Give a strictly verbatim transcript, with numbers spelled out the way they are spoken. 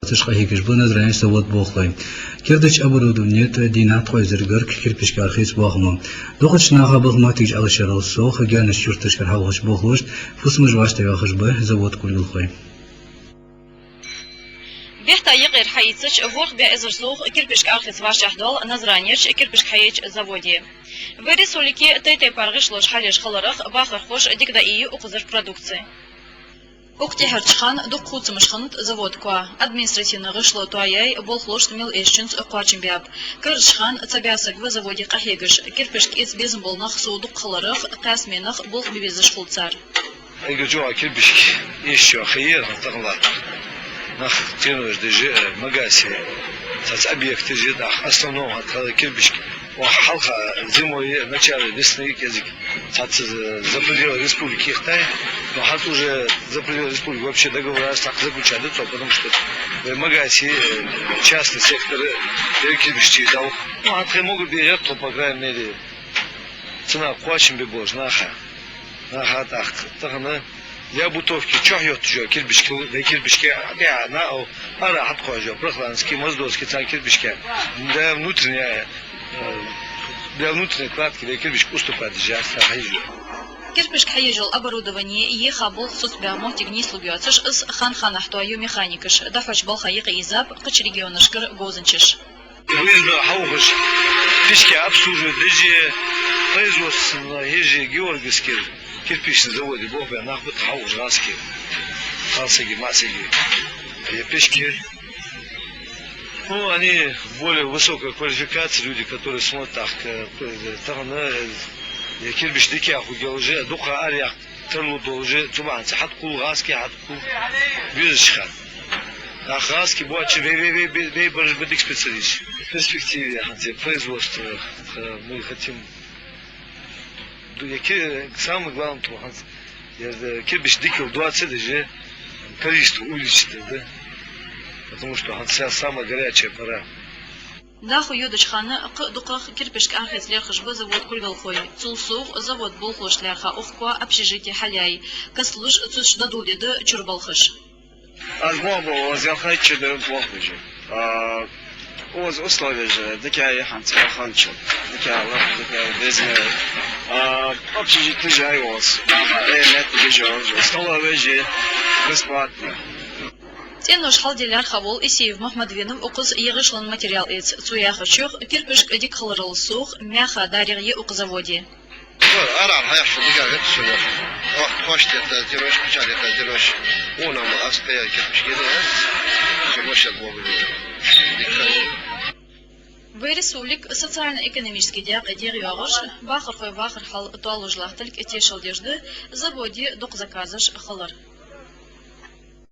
Цу чу къахьегаш ба Назране завода болхлой. Кердача оборудоване тӀа дийнахьа тхойзар гарга кирпишкара хийца боахамо. Дукхача наха баха моттигаш Ӏалашъярал совгӀа, гаьнарча юрташкара хьалхашка болхлошта фусамаш вӀаштӀехьа йоахаш ба завода кулгалхой. Бетта юкъера хьаийцача, ворхӀ бӀаь эзар совгӀа кирпишкара хийца вӀаштӀехьа доал Назранерча кирпишка хьаеча заводе. Вай республике тайп-тайпара гӀишлош хьалъеш хиларах, бахархоша дика дӀаийцай укхазара продукци. Укх тӀехьарча хана дукха хувцамаш хиннад завода коа. Административни гӀишло тоаяй, болхлошта мел эшачунца кхоачам баьб. Карарча хана цхьа бӀаь саг ва заводе къахьегаш. Кирпишка эца безам бола нах сов дукха хиларах, кхаь сменах болх бе безаш хул цар. Эггара чӀоагӀа кирпишка эшачоа ха я ер хӀанз тахан латта. Нах ценош деш, э, Магасе, цхьацца объекташ я, тӀаккха основном хӀанз кирпишка. Оаха хьалха зимой, начале весны кӀезига цхьацца за пределы республики ихтай, но хӀанз уже за пределы республики вообще договораш цхьаккха заключать дац, потому что вай Магасе, э, частный сектор, э, кирпишчий дӀавух. Ну, хӀанз тхоай могар бе гӀерт тхо, по крайней мере, цунах кхоачам бе болаш наха. Наха тӀаккха тахан для бытовки чухь йотташ йола кирпишка, вай кирпишка, а, на, о, ара хьатӀакхоачаш йола Прохладский, Моздокский цхьан кирпишка. Для внутренней, э, для внутренней кладки вай кирпишка уступать деш яц, хьаеш йола. Кирпишка хьаеш йола оборудовани, еха болх соцабаь моттиг нийслургйоацаш, из хан-ханахьа тоаю механикаш, дӀахьоча балха юкъе ийзаб кхыча регионашкара говзанчаш. Выездной хьаухаш, печкаш обслуживать деш, производственни хьежа Георгиевски кирпични заводе болх баь нах ба тха хьаухаш гӀазкхий. Кхалсаги, маӀсаги. Е печкаш. Ну, они более высокой квалификации, люди, которые смотрят, так, э, тахан, э, е кирпич дикагӀа хургйолаш, дукха арахьа тарлу долаш, цу бахьанца хьатӀакхувл, гӀазкхий хьатӀакхувл безача хана. ТӀаккха гӀазкхий боацача вай, вай, вай, вай, вай бараш ба дика специалисташ. В перспективе хӀанз производство, э, мы хотим. Ду-, яке самое главное, то хӀанз, я, э, кирпич дикагӀа доацаш, даже количество увеличить, да? Потому что хӀанз са-, самая горячая пора. Дохо йодача хана кхы а дукхагӀа кирпишкара хийца лаьрхӀаш ба завода кулгалхой. Цул совгӀа завода болхлошта лаьрхӀа укх коа общежити хьалъяьй. Кастлуш цу чу дӀадоладергда чура балхаш. Аз бохабу, оаз ялхайтта шу да болх беш. А, оаз условеш дикагӀа я хӀанз цхьа ханчу. ДикагӀа лаьрхӀа, дикагӀа безам. А, общежити тӀа я оаз. Э, метта беш оаз. Столовеш я, бесплатно. ЦӀенош хьалде лаьрхӀа вола Исиев Мухьмад венав укхаза е гӀишлон материал эца. Цо яхачох, кирпишка дика хиларал совгӀа, мехка дарех я укх заводе. Ара хьаеш дика гӀерташ шуна. Ох, хош тетта дираш, печали тетта дираш. Она ма аз кхы кирпишка дираш. Шо бошат богу. Вай республика социально-экономически декъе дегӀайоагӀаш, бахархой вахара хьал тоалуш латтилга тешал деш да заводе дукха заказаш хилар.